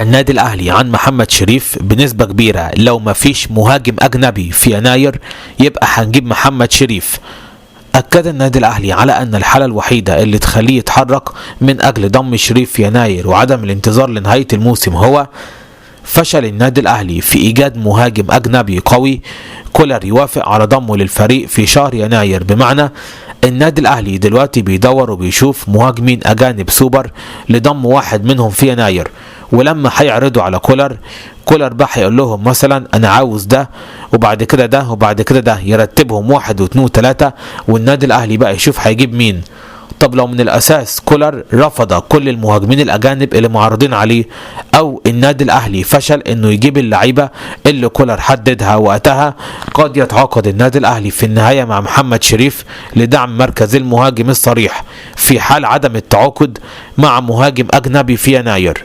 النادي الأهلي عن محمد شريف بنسبة كبيرة، لو ما فيش مهاجم أجنبي في يناير يبقى هنجيب محمد شريف. أكد النادي الأهلي على أن الحالة الوحيدة اللي تخليه يتحرك من أجل ضم شريف في يناير وعدم الانتظار لنهاية الموسم هو فشل النادي الأهلي في إيجاد مهاجم أجنبي قوي كولر يوافق على ضمه للفريق في شهر يناير. بمعنى النادي الأهلي دلوقتي بيدور وبيشوف مهاجمين أجانب سوبر لضم واحد منهم في يناير، ولما هيعرضوا على كولر، كولر بقى هيقول لهم مثلا أنا عاوز ده وبعد كده ده وبعد كده ده، يرتبهم 1 و2 و3، والنادي الأهلي بقى يشوف هيجيب مين. طب لو من الأساس كولر رفض كل المهاجمين الأجانب اللي معارضين عليه، أو النادي الأهلي فشل إنه يجيب اللعيبة اللي كولر حددها وقتها، قد يتعاقد النادي الأهلي في النهاية مع محمد شريف لدعم مركز المهاجم الصريح في حال عدم التعاقد مع مهاجم أجنبي في يناير.